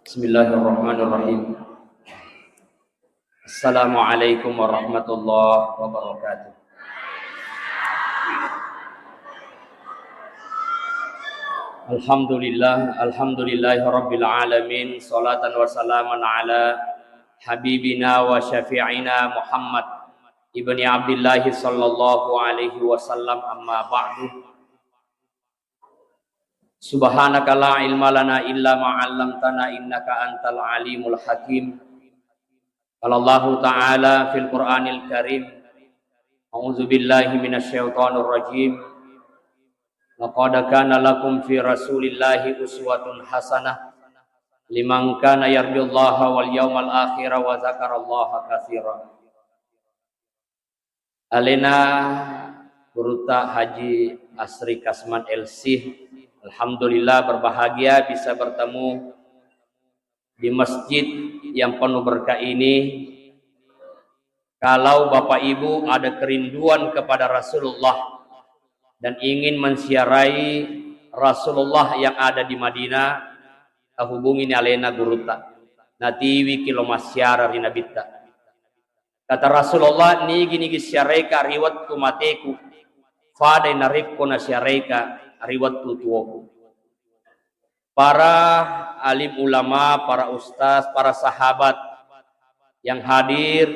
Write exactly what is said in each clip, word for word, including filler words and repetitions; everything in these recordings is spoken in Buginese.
Bismillahirrahmanirrahim. Assalamualaikum warahmatullahi wabarakatuh. Alhamdulillah, alhamdulillahi rabbil alamin, salatan wa salaman ala habibina wa syafi'ina Muhammad ibni Abdillahi sallallahu alaihi wasallam, amma ba'du. Subhanaka la ilma lana illa ma 'allamtana innaka antal alimul hakim. Qala Allahu ta'ala fil Qur'anil Karim, a'udzu billahi minasy syaithanir rajim. Laqad kana lakum fi Rasulillahi uswatun hasanah liman kana yarjullaha wal yaumal akhira wa dzakarallaha katsira. Alena Gurutta Haji Asri Kasman L C. Alhamdulillah, berbahagia bisa bertemu di masjid yang penuh berkah ini. Kalau Bapak Ibu ada kerinduan kepada Rasulullah dan ingin menziarahi Rasulullah yang ada di Madinah, hubungi ni alena Gurutta. Natiwi ki lo massiara ri Nabitta. Kata Rasulullah, "Nigi-nigi siaraika ri wettu mateku, fadai narekko nasiaraika ri wettu tuoku." Para alim ulama, para ustaz, para sahabat yang hadir,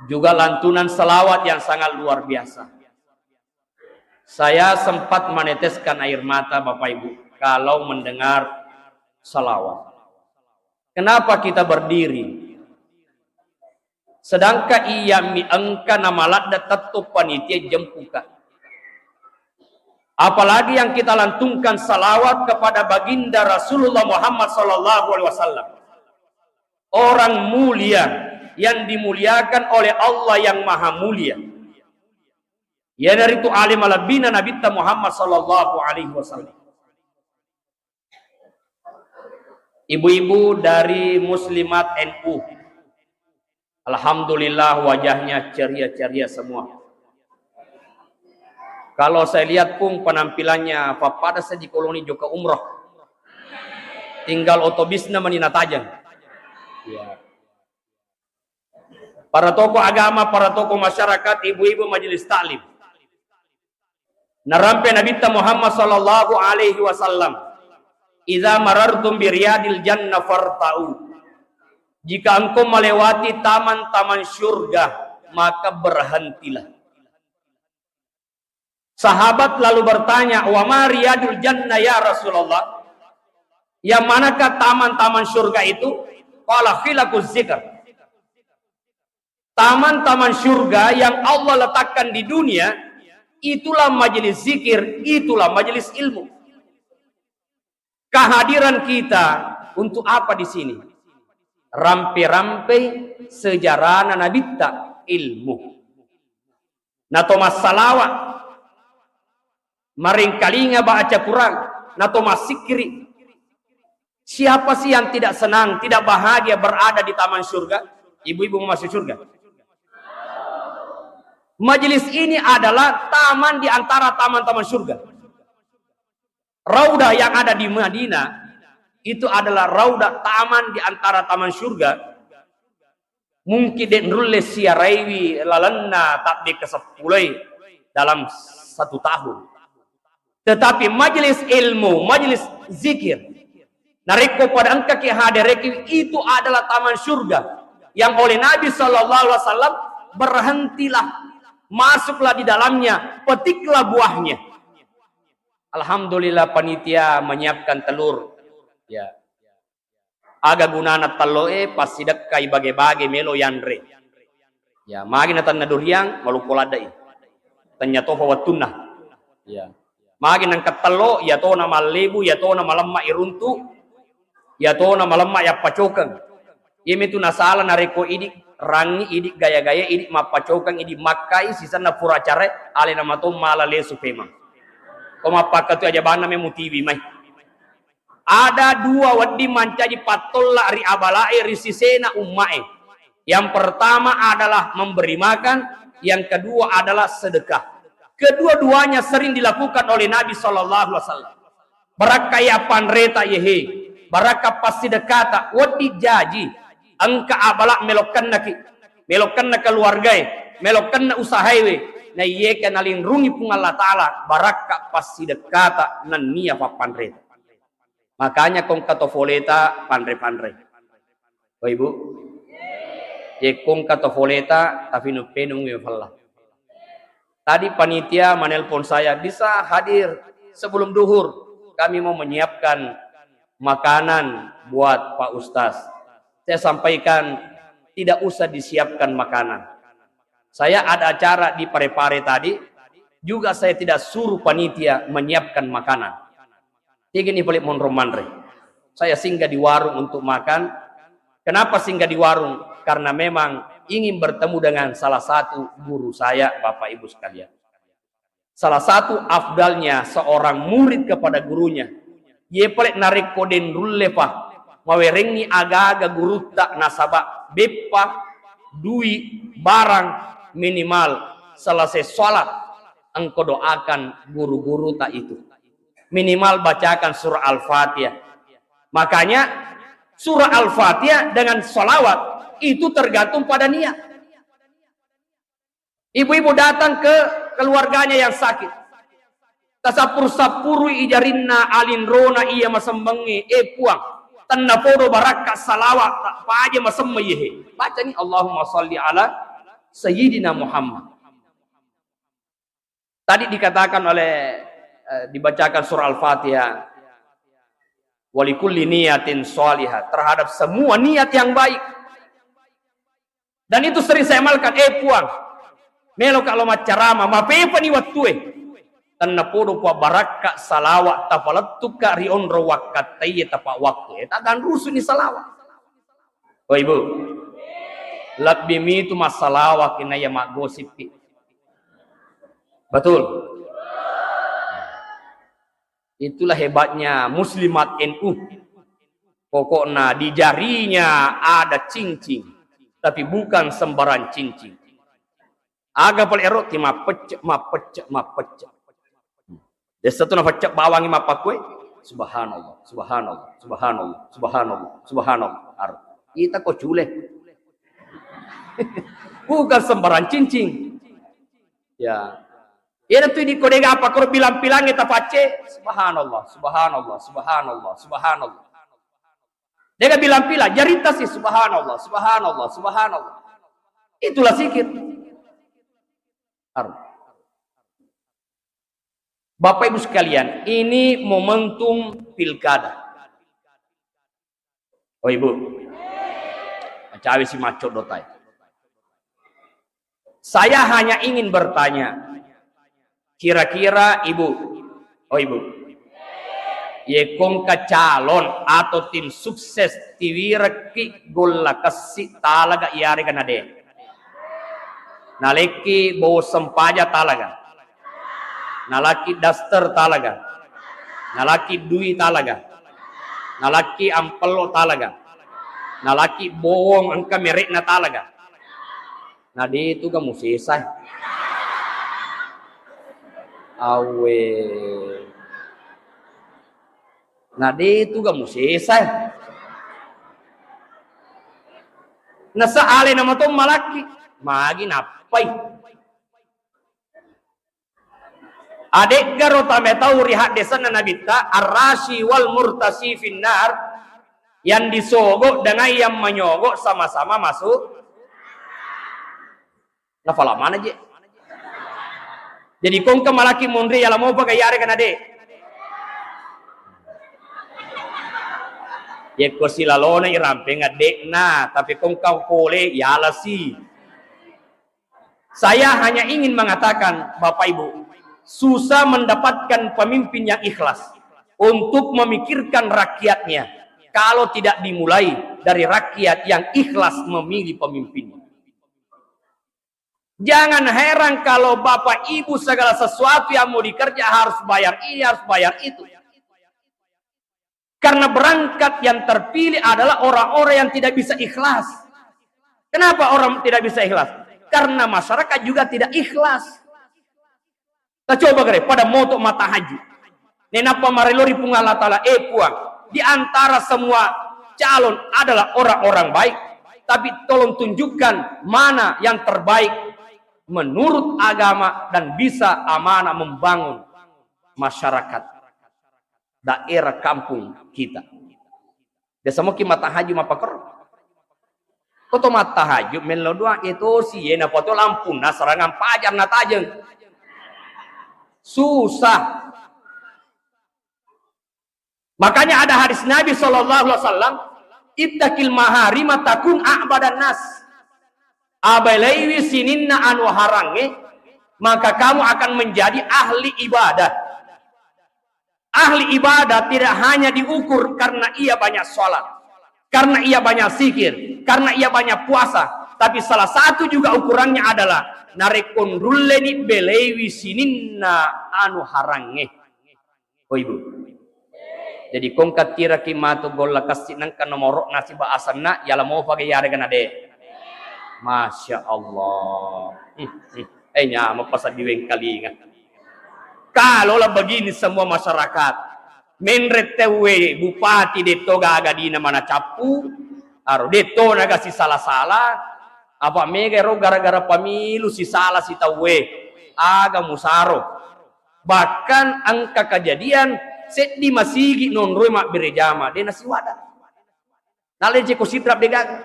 juga lantunan salawat yang sangat luar biasa. Saya sempat meneteskan air mata, Bapak Ibu, kalau mendengar salawat. Kenapa kita berdiri? Sedangkan iya mi engka namaladde tettu panitia jempuka. Apalagi yang kita lantunkan salawat kepada baginda Rasulullah Muhammad sallallahu alaihi wasallam. Orang mulia yang dimuliakan oleh Allah yang Maha Mulia. Iyanaritu ale malebbina Nabitta Muhammad sallallahu alaihi wasallam. Ibu-ibu dari Muslimat N U. Alhamdulillah, wajahnya ceria-ceria semua. Kalau saya lihat, Pung, penampilannya pappada saji koloni joka umroh. Tinggal otobisna mani natajeng. Ya. Para tokoh agama, para tokoh masyarakat, ibu-ibu majelis taklim. Narampe Nabitta Muhammad sallallahu alaihi wasallam, "Idza marartum bi riyadil jannah farta'u." Jika engkau melewati taman-taman surga, maka berhentilah. Sahabat lalu bertanya, "Wa ma riyadul jannah ya Rasulullah?" Yang manakah taman-taman surga itu? Qala, "Hilaquz zikr." Taman-taman surga yang Allah letakkan di dunia, itulah majelis zikir, itulah majelis ilmu. Kehadiran kita untuk apa di sini? Rampe-rampei sejarahna Nabitta, ilmu. Nato massalawa, marengkalinga baca Quran, nato massikkiri. Siapa sih yang tidak senang, tidak bahagia berada di taman surga? Ibu-ibu mau masuk surga? Majelis ini adalah taman di antara taman-taman surga. Raudah yang ada di Madinah itu adalah raudah, taman di antara taman surga. Mungkin de' nulle siaraiwi lalenna tabbe' ke seppulo dalam satu tahun. Tetapi majelis ilmu, majelis zikir, narekko pada engkaki hadereki, itu adalah taman surga yang oleh Nabi sallallahu alaihi wasallam, "Berhentilah, masuklah di dalamnya, petiklah buahnya." Alhamdulillah, panitia menyiapkan telur. Ya. Aga gunana tello'e, passidekkai bage-bage melo yanre. Ya, magi natenna duriang, maloppo ladde'i. Tennia tofa wettunna. Ya. Magi nengka tello, iya tona mallebu, iya tona malemma iruntu, iya tona malemma yappacokeng. Iyamitu nasala narekko idi' rangi, idi' gaya-gaya, idi' mappacokeng, idi' makkai, sisenna pura acara, alena mato mala lesu pemeng. Ko mappakkatu aja banna me mutiwi mai. Ada dua wedding mancaji pattolla ri abalae ri sisena ummae. Yang pertama adalah memberi makan, yang kedua adalah sedekah. Kedua-duanya sering dilakukan oleh Nabi sallallahu alaihi wasallam. Barakka iya panreta yehe. Barakka passidekkata, wedding jaji, engka abala melokkennaki, melokkenna keluargae, melokkenna usahaewe, na iyeka nalinrungi Puang Allah Ta'ala, barakka passidekkata nennia pappanreta. Makanya kongka to foleta panre-panre. Oh, Ibu? Ye kongka to foleta, tapi nuppenung fella. Tadi panitia menelpon saya, "Bisa hadir sebelum duhur? Kami mau menyiapkan makanan buat Pak Ustaz." Saya sampaikan, "Tidak usah disiapkan makanan. Saya ada acara di Parepare tadi, juga saya tidak suruh panitia menyiapkan makanan." Tegani pale monro manre. Saya singgah di warung untuk makan. Kenapa singgah di warung? Karena memang ingin bertemu dengan salah satu guru saya, Bapak Ibu sekalian. Salah satu afdalnya seorang murid kepada gurunya, ye pale narekko den rulle pa mawerengngi aga-aga gurutta, nasaba beppa, dui, barang, minimal selesai sholat engko doakan guru-guruta itu. Minimal bacakan surah Al-Fatihah. Makanya surah Al-Fatihah dengan salawat itu tergantung pada niat. Ibu-ibu datang ke keluarganya yang sakit. Tasappur-sappurui jarinna alinrona iya masemmengnge, "Eh Puang, tennapodo barakka salawat ta paja masemmeng yehe." Bacani, "Allahumma salli ala Sayyidina Muhammad." Tadi dikatakan oleh, eh, dibacakan surah Al-Fatihah, "Walikulli niyatin shalihah," terhadap semua niat yang baik. Dan itu sering saya amalkan, "Eh Puang, meloka lo maccarama, mapepani wattue. Tennapodo Puang barakka salawat tapalettukka ri onro wakkattaiye tapa waktu." Eh, taganrusuni salawat. Oh, Ibu, lebbi mitu massalawaki naiya maggosipki. Betul? Itulah hebatnya Muslimat N U. Pokokna di jarinya ada cincin, tapi bukan sembarang cincin. Aga pale ero ti mappecce, mappecce, mappecce. Dessa tu nafacce bawangi mappakkue, "Subhanallah, subhanallah, subhanallah, subhanallah, subhanallah." Aro. Ita ko cule. Bukan sembarang cincin. Ya. Iyana tu di kodega apa koro bilang-bilangnge tapacce, "Subhanallah, subhanallah, subhanallah, subhanallah." Dega bilang-bilang, jarita si, "Subhanallah, subhanallah, subhanallah." Itulah zikir. Aro. Bapak Ibu sekalian, ini momentum pilkada. Oh, Ibu. Macawe si macco dotai. Saya hanya ingin bertanya, kira-kira Ibu, oh Ibu, ye kongka calon atau tim sukses tiwirekki golla kessi talaga iyarega nade. Nalekki bowo sempaja talaga. Nalakki daster talaga. Nalakki dui talaga. Nalakki ampello talaga. Nalakki bowong engka merekna talaga. Na de tu ga musesa. Awe. Na de tu ga musesa. Nasa ale nama to malakki. Magi nappai. Adeggaro tame tau ri haddesanna Nabitta, "Ar-rashi wal murtashi finnar," yang disogok dengan yang menyogok sama-sama masuk. Nafala mana je? Jadi kongka malaki munri yala mopa ga iyarega nade. Yekko silalona irampeng addekna, tapi kongka pole yalasi. Saya hanya ingin mengatakan, Bapak Ibu, susah mendapatkan pemimpin yang ikhlas untuk memikirkan rakyatnya kalau tidak dimulai dari rakyat yang ikhlas memilih pemimpinnya. Jangan heran kalau Bapak Ibu segala sesuatu yang mau dikerja harus bayar ini, harus bayar itu. Karena berangkat yang terpilih adalah orang-orang yang tidak bisa ikhlas. Kenapa orang tidak bisa ikhlas? Karena masyarakat juga tidak ikhlas. Kita coba gare, pada moto mata haji. Nenapa marelo ri Puang Allah Ta'ala, "Eh Puang, di antara semua calon adalah orang-orang baik, tapi tolong tunjukkan mana yang terbaik menurut agama dan bisa amanah membangun masyarakat, daerah, kampung kita. Biasa mungkin mattahajud mappakero. Ko to mattahajud mello doang, eh, tosi, eh, napato lampunna serangan pajar natajeng. Susah. Makanya ada hadis Nabi sallallahu alaihi wasallam, "Ittaqil maharima takun a'badan nas." Abelaiwi sininna anu harangnge, maka kamu akan menjadi ahli ibadah. Ahli ibadah tidak hanya diukur karena ia banyak sholat, karena ia banyak zikir, karena ia banyak puasa, tapi salah satu juga ukurannya adalah narekko nrulleni belaiwi sininna anu harangnge. Oh, Ibu. Jadi kongka tiraki matu golla kassi nengka nomoro'na siba asenna, yala mofa ga yarega na de. Masya Allah. Hmm, hmm. Eh, nyameng pasaddi wengkalinga. Kalau lah begini semua masyarakat, menre tauwe bupati detto gaga dina mana cappu, aro detto naga sisala-sala, apa mega ro gara-gara pamilu sisala sitauwe, aga musaro. Bahkan engka kejadian seddi masigi nonroi mabbere jama, de nasiwada. Nalejeko sidrap de gaga.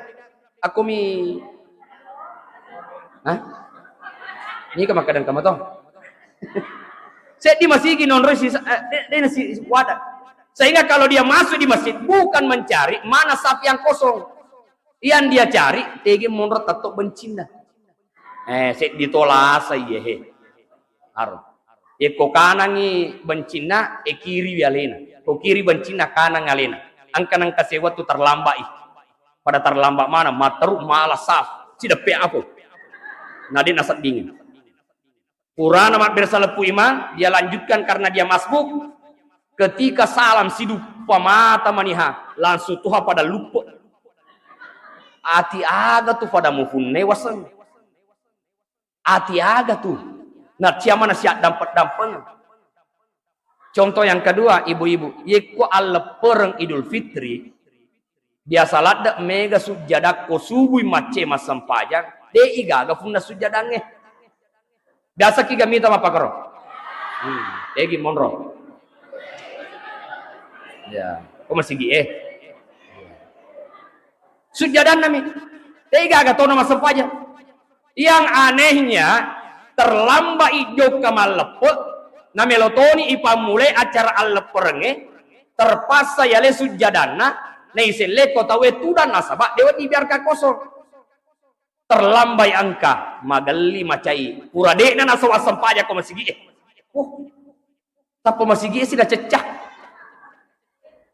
Aku mi, hah? Nika makkadang kamato. Seddi masigi nonroi sisa, eh, de, de nasiwada. Sehingga kalau dia masuk di masjid bukan mencari mana saf yang kosong. Yang dia cari tege monro tetto bencinna. Eh, seddi to lasa iye he. Aro. Yekko kanangi bencinna, e kiri alena. Ko kiri bencinna, kanang alena. Engka nengka sewwa tu terlambat i. Pada terlambat mana? Matteru mala saf. Sideppe apa? Nade nasedding. Purana mabbere saleppu imang, dia lanjutkan karena dia masbuk. Ketika salam siduppa mata maniha, langsung tuha pada luppe. Ati aga tu pada mufunne waseng. Ati aga tu? Na ciamana siaddampeng-dampeng. Contoh yang kedua, ibu-ibu, yekko alleppereng Idul Fitri, biasa ladde mega sujjadakko subui macce massempajang, de igaga funna sujjadangnge. Biasa ki gamita mappakero. Hmm, egi monro. Ya, ko masigi eh. Sujjadanna mi. Tei gaga tona massempajang. Yang anehnya, terlambat i jokka malleppe, namelo toni ipammulai acara allepperengnge, terpaksa yale sujjadanna, naiselleko tauwe tudang nasaba dewa dibiarkan kosong. Terlambat i engka, magelli macai. Pura de'na nasawa sempajang ko masigi e. Oh, tappa masigi e sida cecca.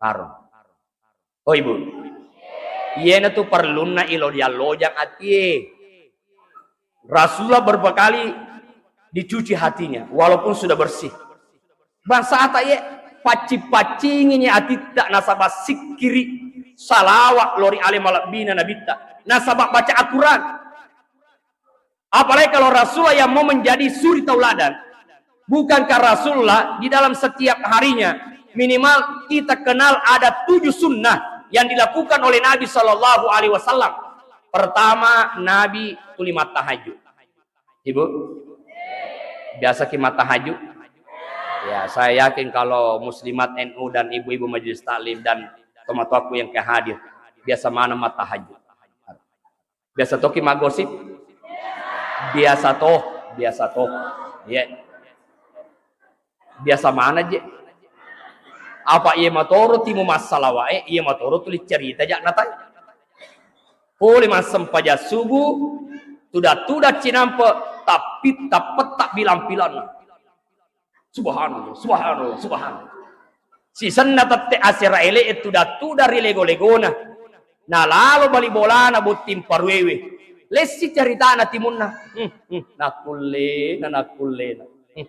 Aro. Oh, Ibu. Iyena tu perlunna ilo diallojang atie. Rasulullah berapa kali dicuci hatinya, walaupun sudah bersih. Bangsata ye, paccing-paccingi ni atitta nasaba sikkiri, salawat lori ale malebbina nabitta, nasaba baca Al-Quran. Apalagi kalau Rasulullah yang mau menjadi suri tauladan, bukankah Rasulullah di dalam setiap harinya minimal kita kenal ada tujuh sunnah yang dilakukan oleh Nabi Shallallahu Alaihi Wasallam? Pertama, Nabi tuli mattahajud. Ibu, biasa ki mattahajud? Ya, saya yakin kalau muslimat N U dan ibu-ibu majelis taklim dan tomatoaku yang ke hadir, biasa mana mattahajud? Biasa toki maggosip? Biasa toh, biasa toh. Iya. Biasa mana je? Apa iya matoro timu massalawa e, iya matoro tuli cerita ja natai. Pole massempajang subuh, tuda-tuda cinampe, tapi tappetta bilang-bilang. Subhanallah, subhanallah, subhanallah. Sisenna tette asera ele e tuda-tuda ri lego-legona. Nalalo bali bolana botting paruewe. Lessi caritana timunna. Hmm, hmm, nakkullena, nakkullena. Hmm.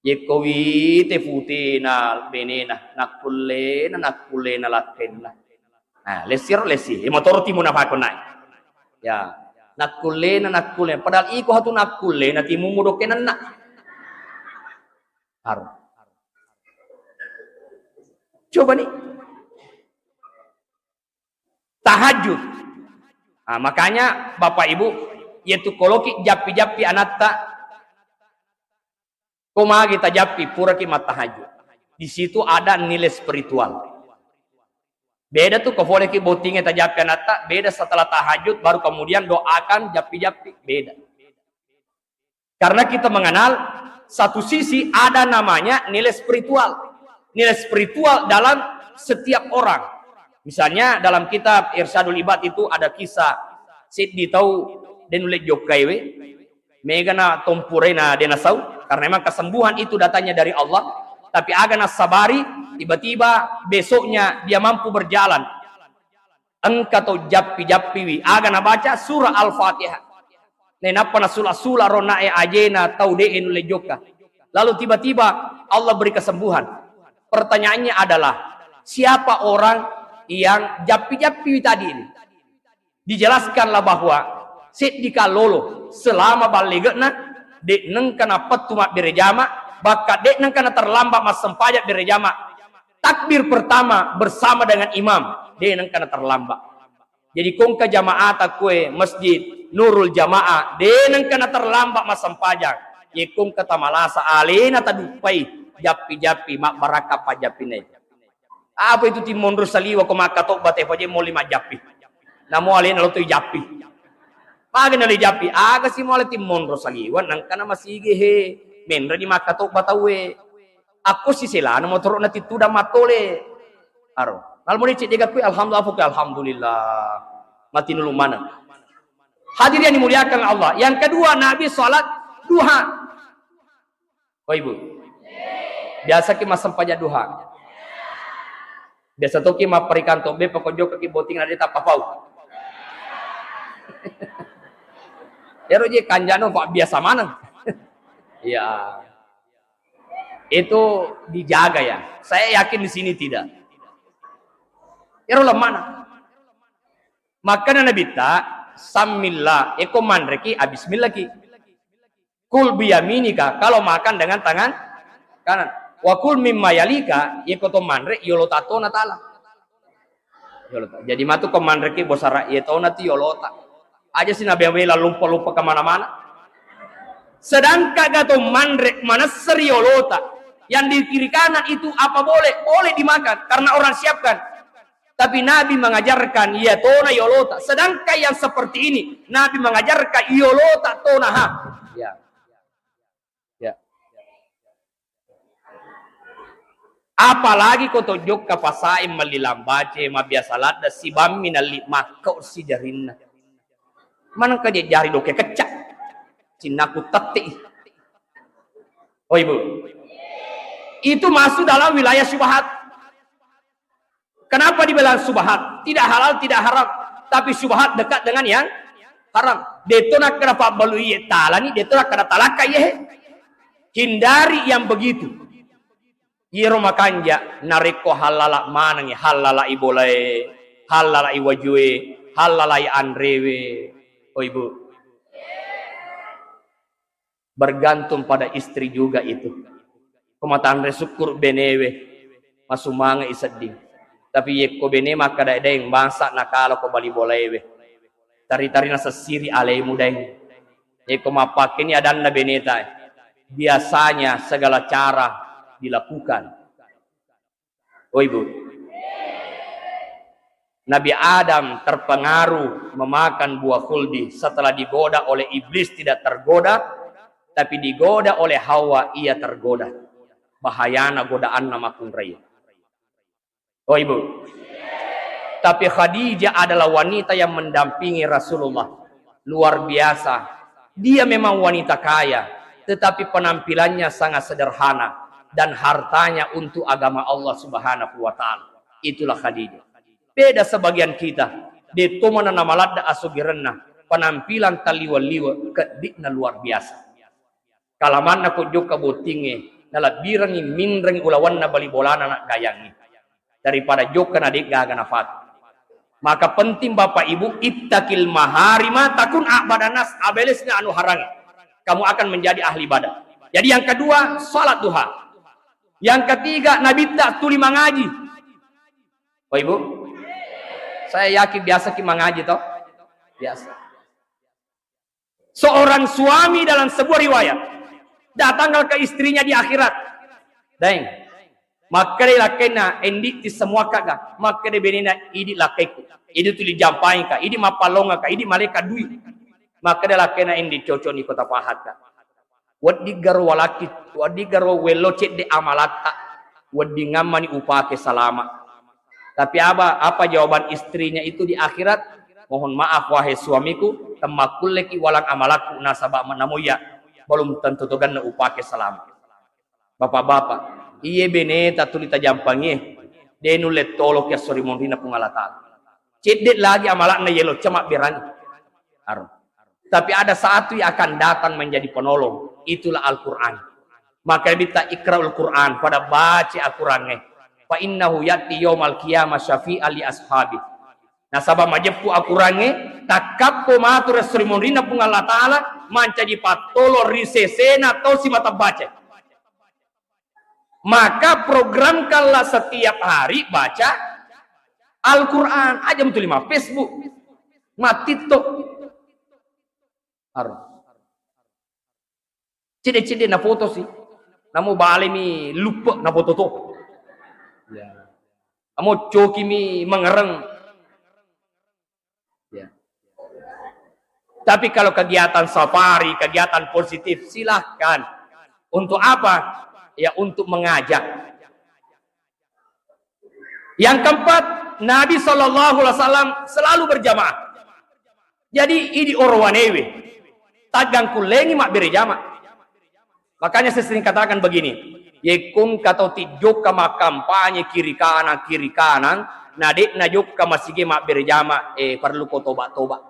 Yekko wite putena benena, nakkullena, nakkullena lakkenna. Nah, lessiro lessi. E motoro timunna pakonnai. Ya, nakkullena, nakkullena. Padahal iko hatu nakkullena timummu dokkenanna. Aro. Coba nih. Tahajud. Nah, makanya Bapak Ibu, yaitu koloki jappi-jappi anatta, ko magi tajappi, puraki mattahajud. Di situ ada nilai spiritual. Beda tuh, ko foleki bottinge tajappi anatta, beda setelah tahajud baru kemudian doakan jappi-jappi, beda. Karena kita mengenal satu sisi ada namanya nilai spiritual. Nilai spiritual dalam setiap orang. Misalnya dalam kitab Irsyadul Ibad itu ada kisah seddi tau de' nulle jokkai we, mega na tompurai na de' nasau, karena memang kesembuhan itu datangnya dari Allah, tapi aga nassabari, tiba-tiba besoknya dia mampu berjalan. Engka to jappi-jappiwi, aga nabaca? Surah Al-Fatihah. Nainappa nasula-sula ro nae ajena tau de'e nulle jokka. Lalu tiba-tiba Allah beri kesembuhan. Pertanyaannya adalah, siapa orang yang jappi-jappiwi tadi ini? Dijelaskanlah bahwa seddi kallolo selama ballege'na de' nengka napettu mabbere jama, bahkan de' nengka naterlambat massempajang bere jama. Takbir pertama bersama dengan imam, de' nengka naterlambat. Jadi ko engka jamaata koe Masjid Nurul Jamaah, de' nengka naterlambat massempajang. Ye ko engka tamalasa alena taduppai jappi-jappi, mabbarakka pajjappinna. Apa itu timmonro saliwa ko makkatobba te paje molli majjappi. Namo alena lotoi jappi. Maga naloi jappi, aga si muala timmonro saliwa, nengka na masigi he, menre di makkatobba tauwe. Akko siselana motoro na tittu dan mattole. Aro. Nalmoni cedde gakkui, alhamdulillah, fuki, alhamdulillah. Mati nulu mana. Hadirin yang dimuliakan Allah. Yang kedua, Nabi salat duha. Oh, Ibu. Biasa ki massempajang duha. Biasa toki mapparikanto be pokok jokka ki botting na de' tappa pau. Ero je kanjano, Pak, biasa maneng. Iya. Itu dijaga ya. Saya yakin di sini tidak. Ero lemana. Makkana Nabitta, "Sammillah." Eko manreki, abismillah ki. "Kul biyaminika," kalau makan dengan tangan kanan. "Wa kul mimma yalika," eko to manre, yolo tato na tala. Yolo ta-, jadi matu ko manreki bosara, ye tona ti yolo ta. Aja si nabe-, bela lupa-lupa kemana-mana. Sedangkan gato manre manesseri yolo ta, yang di kiri kanan itu apa boleh? Boleh dimakan karena orang siapkan. Tapi Nabi mengajarkan, iya tona yolota. Sedangkan yang seperti ini, Nabi mengajarkan yolota tona ha. Ya. Ya. Apalagi ko to jokka pasae melli lambace, mabiasa ladda sibammi nalli makko sijarinna. Manengka je jari doke kecca. Cinnaku tette. Oh, Ibu. Itu masuk dalam wilayah syubhat. Kenapa dibilang syubhat? Tidak halal, tidak haram. Tapi syubhat dekat dengan yang haram. Deto nakkeda pabbalui talani, deto nakkeda talakka iye. Hindari yang begitu. Iyero makanja narekko hallala manengi, hallala i bolae, hallala i wajue, hallala i anrewe. Oh, Ibu. Bergantung pada istri juga itu. Ko matanre sukkuru benewe, masumanga i sedding. Tapi yekko bene makkada, "Daeng, masa nakala ko bali bolaewe." Tari-tari nasessiri alemu, Daeng. Yekko mappakkeni adanna beneta, biasanya segala cara dilakukan. Oh, Ibu. Nabi Adam terpengaruh memakan buah khuldi setelah digoda oleh iblis, tidak tergoda, tapi digoda oleh Hawa, ia tergoda. Bahayana godaanna makkunrai. Oh, Ibu. Tapi Khadijah adalah wanita yang mendampingi Rasulullah. Luar biasa. Dia memang wanita kaya, tetapi penampilannya sangat sederhana dan hartanya untuk agama Allah Subhanahu wa Ta'ala. Itulah Khadijah. Beda sebagian kita, deto mana namaladda asugirenna, penampilan taliwa-liwa, keddi'na luar biasa. Kalamanna ko jokka bottingnge, nalabbirengngi minrengngi ulawanna bali bolana naggayangngi. Daripada jokka na de'gaga nafatu. Maka penting Bapak Ibu, ittaqil maharima takun a'badan nas, abelesna anu harangnge. Kamu akan menjadi ahli ibadah. Jadi yang kedua, salat duha. Yang ketiga, Nabitta tuli mangaji. Oh, Ibu? Saya yakin biasa ki mangaji toh? Biasa. Seorang suami dalam sebuah riwayat datang ke istrinya di akhirat. Daeng, makkeda lakkainna, "Endi ti semua kaga?" Makkeda benena, "Idi lakkaiku. Idi tuli jampangka, idi mappalongaka, idi maleka dui." Makkeda lakkainna, "Endi cocok ni kota pahatta." Weddiggaro walakki, weddiggaro wello cedde amalatta, weddingammani upake salama. Tapi apa, apa jawaban istrinya itu di akhirat? "Mohon maaf wahai suamiku, temmakkulleki walang amalakku nasaba namoya belum tentu toganna upake salama." Bapak-bapak, iye beneta tuli tajampangie, de nulle toloki esso ri monrina Puang Allah Taala. Cedde lagi amalakna yelo cema berani. Aro. Tapi ada satu yang akan datang menjadi penolong, itulah Al-Quran. Maka kita ikra'ul Quran, pada baca Al-Quran. Fa innahu ya'ti yaumal qiyamah syafi'an li ashabi. Nasaba majeppu Al-Quran, takkappo matu ri esso ri monrina Puang Allah Taala, mancaji pattolo ri sesena tau simata baca. Maka programkanlah setiap hari baca Al-Quran. Aja mutuli ma Facebook, ma TikTok. Aro. Cedde-cedde na foto si. Namo balemi luppe na foto to. Ya. Namo cokimi mengereng. Ya. Tapi kalau kegiatan safari, kegiatan positif, silahkan. Untuk apa? Ya, untuk mengajak. Yang keempat, Nabi Shallallahu Alaihi Wasallam selalu berjamaah. Jadi, idi orowanewe, taggangkullengi mabbere jama. Makanya saya sering katakan begini, yekkong katau tijjokka makkampanye kiri kanan, kiri kanan, na de'na jokka masigi mabbere jama, eh, perlu ko toba-toba.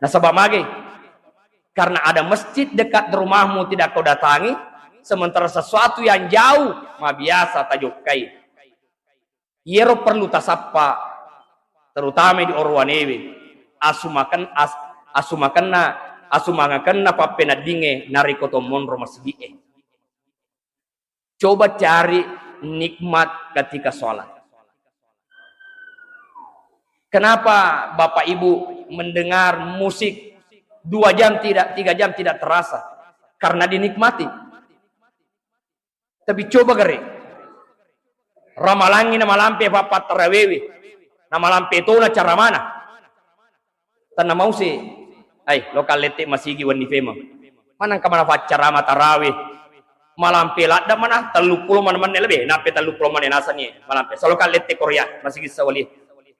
Nasaba mage? Karena ada masjid dekat rumahmu tidak kau datangi, sementara sesuatu yang jauh mabiasa tajokkai. Iyero perlu tasappa, terutama di orowanewe, asumaken-, as-, asumakenna, asumangakenna pappeneddingnge narekko to monro masigi'e. Coba cari nikmat ketika sholat. Kenapa Bapak Ibu mendengar musik dua jam tidak, tiga jam tidak terasa? Karena dinikmati. Tapi coba gare, ramalangi namalampe pappattarawewe, namalampe tona caramana. Tenna mause, ai, lokal lette masigi wenni femeng. Manengka mana faccarama tarawe. Malampe ladde mana, telluppulo mana menne lebih, nappe telluppulo mana nasengi malampe. Saloka lette Korea, masigi sawali.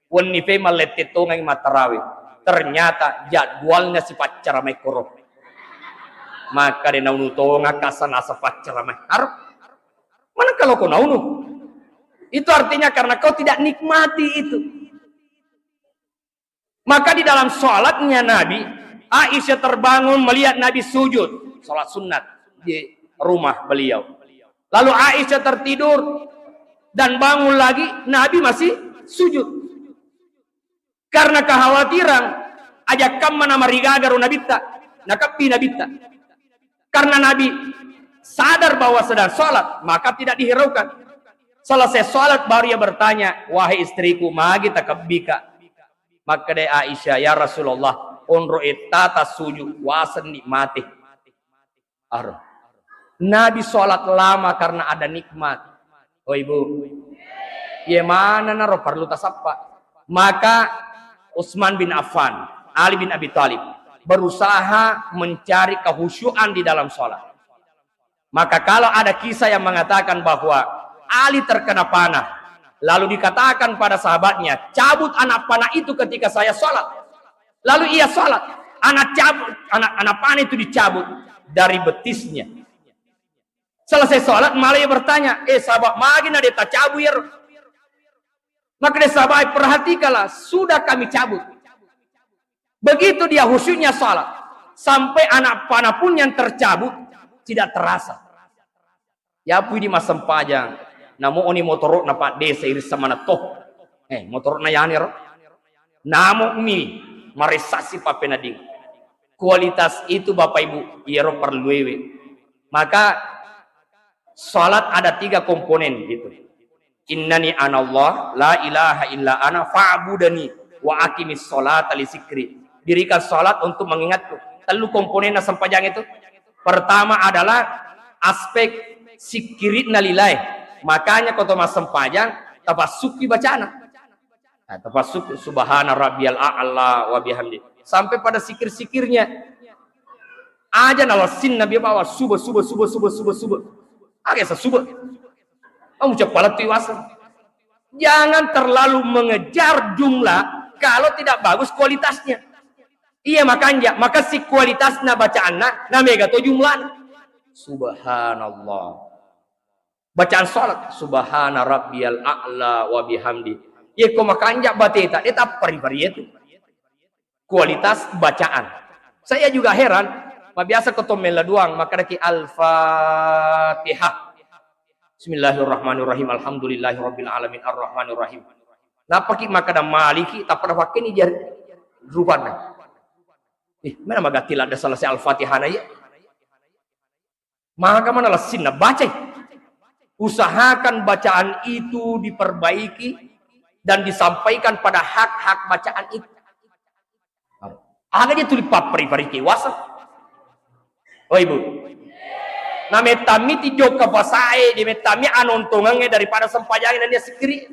Wenni femeng lette tongai mattarawe. Ternyata jadwalnya si paccarama koro. Maka de naunu tonga kasa nasa paccarama. Har-, mana kalau kau naunu? Itu artinya karena kau tidak nikmati itu. Maka di dalam sholatnya Nabi, Aisyah terbangun melihat Nabi sujud, sholat sunat di rumah beliau. Lalu Aisyah tertidur dan bangun lagi, Nabi masih sujud. Karena kekhawatiran, ajakkamma namarigaga ro Nabitta, nakebbi Nabitta. Karena Nabi sadar bahwa sedang sholat, maka tidak dihiraukan. Selesai sholat, baru ia bertanya, "Wahai istriku, magi takebbika?" Makkedai Aisyah, "Ya Rasulullah, onro ettata sujud, wasenni mate." Aro. Nabi sholat lama karena ada nikmat. Oh, Ibu. Iya mana naro perlu tasappa. Maka Utsman bin Affan, Ali bin Abi Thalib, berusaha mencari kehusyuan di dalam sholat. Maka kalau ada kisah yang mengatakan bahwa Ali terkena panah, lalu dikatakan pada sahabatnya, "Cabut anak panah itu ketika saya sholat." Lalu ia sholat. Anak cabut, anak, anak panah itu dicabut dari betisnya. Selesai sholat, malah ia bertanya, "Eh, sahabat, magi na de tacabu iyaro?" Maka dia sahabat, "Perhatikanlah, sudah kami cabut." Begitu dia khusyuknya sholat, sampai anak panah pun yang tercabut tidak terasa. Yapu idi massempajang, namo oni motoro'na Pak Desa irissa manetto. Eh, motoro'na yani ro. Namo mi maressasi pappenedding. Kualitas itu Bapak Ibu, iyaro perluewe. Maka salat ada tiga komponen gitu. "Innani anallah, la ilaha illa ana, fa'budani wa aqimis sholata li zikri." Dirikan salat untuk mengingatku. Tellu komponenna sempajang itu. Pertama adalah aspek sikkiri'na lillae. Makanya ko to massempajang, tapassukki bacana. Nah, tapassukki subhana rabbiyal a'la wa bihamdi. Sampai pada sikir-sikirnya. Aja na lassinna biya bawa suba, suba, suba, suba, suba, suba. Aga sa suba. Kamu cepat lettu iwasa. Jangan terlalu mengejar jumlah kalau tidak bagus kualitasnya. Iya makanja, maka si kualitasna bacaanna, na mega to jumlahna. Subhanallah. Bacaan salat, subhana rabbiyal a'la wa bihamdi. Iya ko makanja bateta, de tappa ri pariatu. Kualitas bacaan. Saya juga heran, mabiasa ko to mella doang, makkedaki Al-Fatihah. Bismillahirrahmanirrahim. Alhamdulillahirabbil alamin. Arrahmanirrahim. Nappaki makkeda maliki, tappa napakkeni jari rupanna. Ih, mana magatti ladde selesai Al-Fatihah na iya? Maka mana lassinna bacai. Usahakan bacaan itu diperbaiki dan disampaikan pada hak-hak bacaan itu. Aga je tuli papperi-periki wasa. Oh, Ibu. Na mettammi ti jokka pasae, je mettammi anontongengnge daripada sempajangnge nennia sikkiri.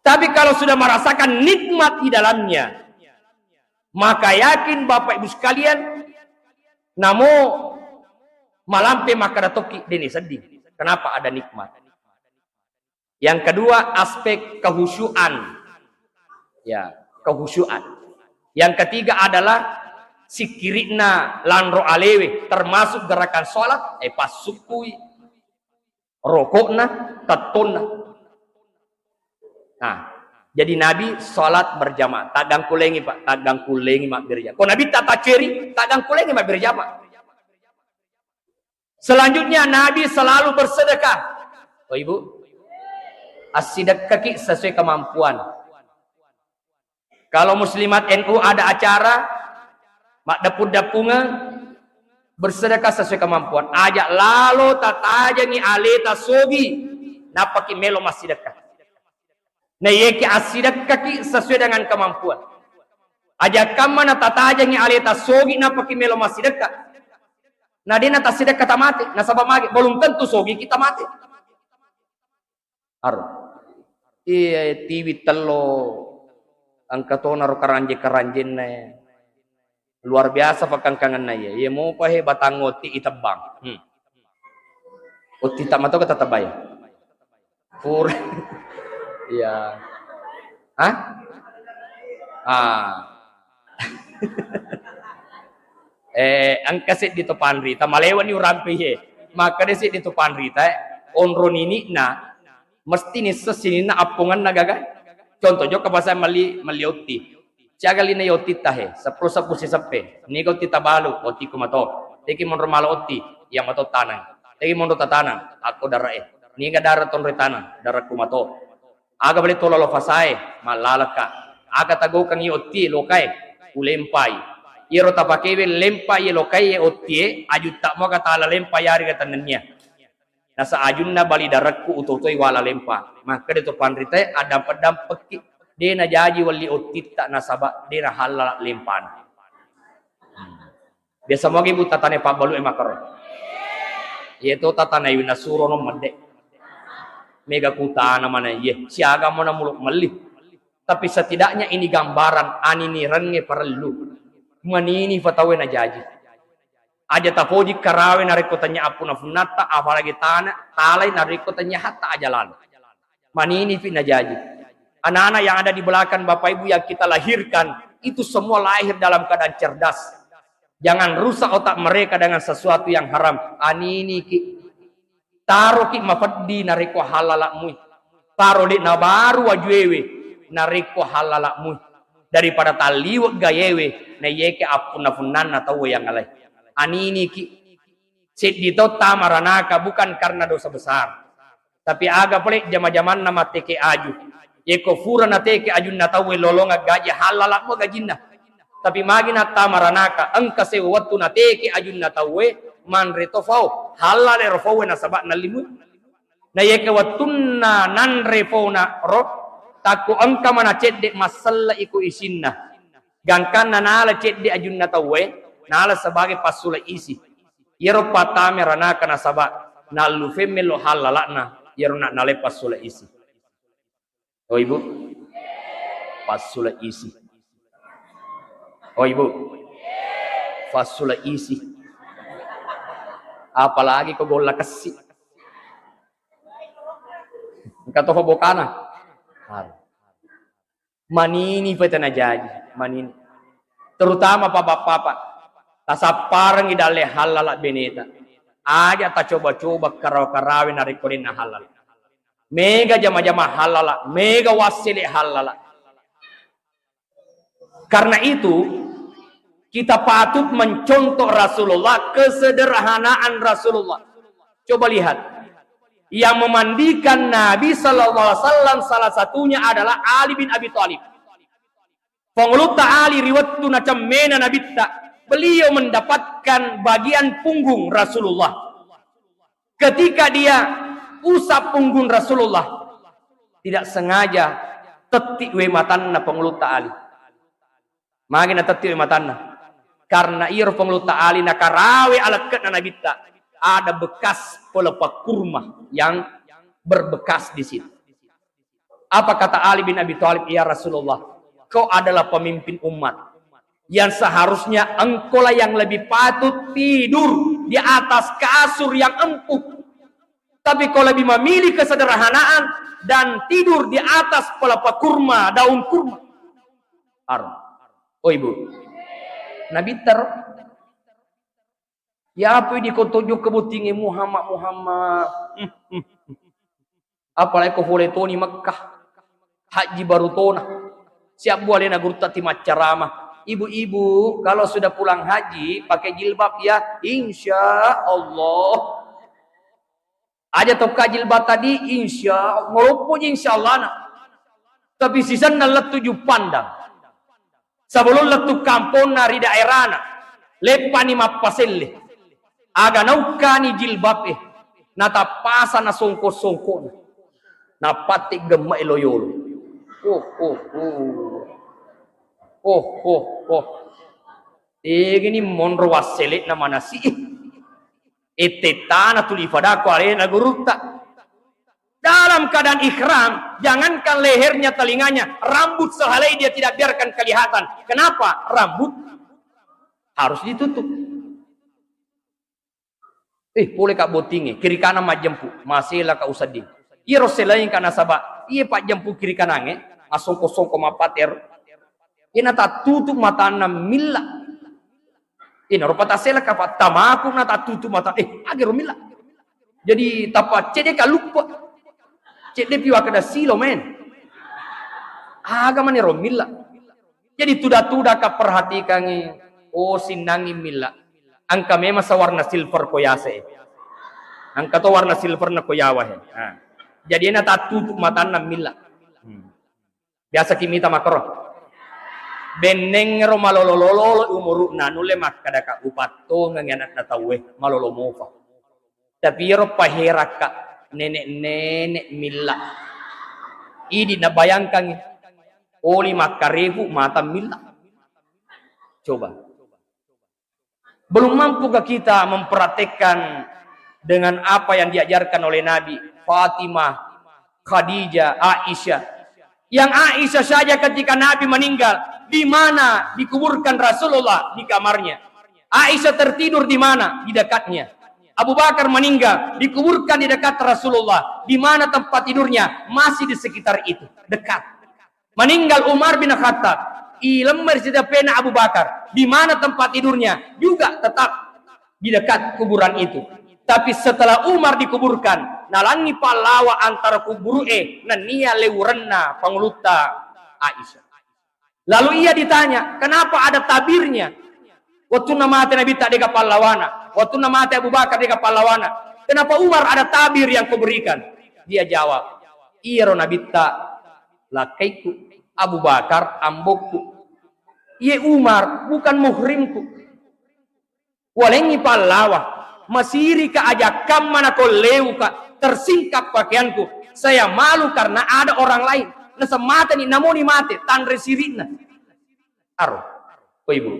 Tapi kalau sudah merasakan nikmat di dalamnya, maka yakin Bapak Ibu sekalian, namo malampe makkeda tokki, deni sedih. Kenapa ada nikmat? Yang kedua, aspek kehusyuan. Ya, kehusyuan. Yang ketiga adalah sikkiri'na lanro alewe, termasuk gerakan sholat, eh, passukkui, rokokna, tettonna. Nah, jadi Nabi sholat berjamaah. Taggangkulengi, Pak, taggangkulengi mabbere jamaah. Ko Nabi tatacceri, taggangkulengi mabbere jamaah. Selanjutnya, Nabi selalu bersedekah. Oh, Ibu, assidekkaki sesuai kemampuan. Kalau Muslimat N U ada acara, maddeppu-deppungeng, bersedekah sesuai kemampuan. Aja lalo tatajengi aleta sogi, nappaki melo massidekka. Na yeki assidekkaki sesuai dengan kemampuan. Aja kamma na tatajengi aleta sogi, nappaki melo massidekka. Na dena tassidekka tamate, nasaba mage, belum tentu sogi kita mate. Aro. Iya, tiwi tello, engka tonaro karanje-karanjenna. Luar biasa pakangkangenna iya. Iya mopa he batang otti itebbang. Hmm. Otti tak mato kata tebai. Pura. Iya. Hah? Ah. Eh, engka seddi to panrita, malewani urampe he. Makkeda seddi to panrita, eh, onro nini'na, mesti nisseng sininna appongenna gaga. Contoh, jokka pasang melli, melli otti. Siaga lina otti tahe, seppulo seppulo siseppe. Niga otti tabalu, otti ko mato. Teki monro malo otti, iya mato tanang. Teki monro tatanang, akko dara e. Niga dara tonro tanang, dara ko mato. Aga bale tolo lo fasae, mallalekka. Aga tagokengi otti lokae, ulempai. Iyaro tapakewe lempa iye lokae ottie, ajutta moga tala lempa yarega tennennia. Nasa ajunna bali darekku uto-utoi wala lempa. Makkeda to panritae, addampeng-dampekki. De najaji welli ottitta nasaba de nahallala lempana. Biasa mogi bu tatane pabbalu e makaro. Iye to tatane wi nasuro no medde. Mega kutana mana iye. Siaga mo na muluk melli. Tapi setidaknya ini gambaran aninirengnge parellu. Manini fatawe najaji. Aja tapoji karawe narekko tanya appuna funnatta, apalagi tana, talai narekko tanya hatta aja lalo. Manini fi najaji. Anak-anak yang ada di belakang Bapak Ibu yang kita lahirkan, itu semua lahir dalam keadaan cerdas. Jangan rusak otak mereka dengan sesuatu yang haram. Anini ki. Taroki mapeddi narekko hallala'mui. Taro de nabaru wajuewe narekko hallala'mui. Daripada talliwe gayewe naiyeke appunna-funnanna tauwe yang alai. Aniniki. Seddi tau tama ranaka bukan karena dosa besar. Tapi aga pole jama-jamanna mateke aju. Yeko fura nateke ajunna tauwe lolonga gaji hallala'mu gajinna. Tapi magi nattama ranaka, engka sewa wettu nateke ajunna tauwe, manre to fao, hallala ero fao nasaba nallimui. Na yeke wettunna nanre faona ro, takko engka mana cedde masselle iko isinna. Gangkanna nala cedde ajunna tauwe, nala sebagai passula isi. Iyaro pattame ranaka nasaba nallu femmelo hallala'na, iyaro na-, nalai passula isi. Oh, Ibu? Passula isi. Oh, Ibu? Passula isi. Apalagi ko golla kessi. Engka toho bokana. Aduh. Manini fai tana jaji, manini. Terutama papa-papa. Tasapparengngi dalle hallala beneta. Aja tacoba-coba karawa-karawe narekko denna hallala. Mega jama-jama hallala, mega wassele hallala. Karena itu, kita patut mencontoh Rasulullah, kesederhanaan Rasulullah. Coba lihat, yang memandikan Nabi Sallallahu Alaihi Wasallam salah satunya adalah Ali bin Abi Thalib. Pangulutta Ali ri wettu nacemmena Nabitta, beliau mendapatkan bagian punggung Rasulullah. Ketika dia usap punggung Rasulullah, tidak sengaja tetti wae matanna Pangulutta Ali. Magi natetti wae matanna? Karena iyaro Pangulutta Ali nakarawe alekke'na Nabitta, ada bekas pelepah kurma yang berbekas di situ. Apa kata Ali bin Abi Thalib, "Ya Rasulullah, kau adalah pemimpin umat. Yang seharusnya engkaulah yang lebih patut tidur di atas kasur yang empuk. Tapi kau lebih memilih kesederhanaan dan tidur di atas pelepah kurma, daun kurma." Ar. Oh, Ibu. Nabitta ro. Yapui dikontojokka bottingnge Muhammad, Muhammad. Apalagi ko fole toni Mekkah. Haji baru tona. Siabbu alena gurutta ti maccarama. Ibu-ibu, kalau sudah pulang haji, pakai jilbab ya. Insya Allah. Aja tokka jilbab tadi, insya Allah. Ngaloppo ji insya Allah na. Tapi sisenna lettu Juppandang. Sebelum lettu kamponna ri daerana, leppani mappaselle. Aga naukkani jilbab e, natappasa na songko-songkona. Napatte gemme e loyolo. Oh, oh, oh. Oh, oh, oh. Tegini monro wassele'na manasi. Etettana tuli fadako alena gurutta. Dalam keadaan ihram, jangankan lehernya, telinganya, rambut sehelai dia tidak biarkan kelihatan. Kenapa? Rambut harus ditutup. Eh, pole ka bottingnge, kiri kanan majjempu, masela ka usedding. Iyaro selaing ka nasaba, iye pajjempu kiri kanangnge, asongko-songko mappater. Ina tattutu matanna milla. Ina rupa tasela ka tamaku na tattutu mata, eh, agero milla. Jadi tappa cedde ka luppe. Cedde pi wakkeda silo men. Aga mani ro milla. Jadi tuda-tuda ka perhatikangi, oh, sinnangi milla. Engka memang sawarna silver ko yase. Engka to warna silver na ko yawa he. Nah. Jadi ena tattutu matanna milla. Hmm. Biasa ki mita makro. Benneng ro malolo-lolo umuru'na nulle makkada ka upattongeng anakna tauwe malolo mofa. Tapi iyaro paherakka nenek-nenek milla. Idi nabayangkangi oli makkarefu mata milla. Coba. Belum mampukah kita mempraktekkan dengan apa yang diajarkan oleh Nabi, Fatimah, Khadijah, Aisyah? Yang Aisyah saja ketika Nabi meninggal, di mana dikuburkan Rasulullah? Di kamarnya. Aisyah tertidur di mana? Di dekatnya. Abu Bakar meninggal, dikuburkan di dekat Rasulullah. Di mana tempat tidurnya? Masih di sekitar itu, dekat. Meninggal Umar bin Khattab, ilemme ri sitepena Abu Bakar. Di mana tempat tidurnya? Juga tetap di dekat kuburan itu. Tapi setelah Umar dikuburkan, nalangi pallawa antara kuburu'e nennia lewurenna pangulutta Aisyah. Lalu ia ditanya, "Kenapa ada tabirnya? Waktu mate Nabitta dega pallawana, waktu mate Abu Bakar dega pallawana. Kenapa Umar ada tabir yang kau berikan?" Dia jawab, "Iyaro Nabitta lakkaiku, Abu Bakar ambokku. Iye Umar bukan muhrimku." Walengngi pallawa. Masirika ajakkamma nakolleuka, tersingkap pakaianku. Saya malu karena ada orang lain. Nasemmateni, namoni mate, tanre siri'na. Aro, ko ibu.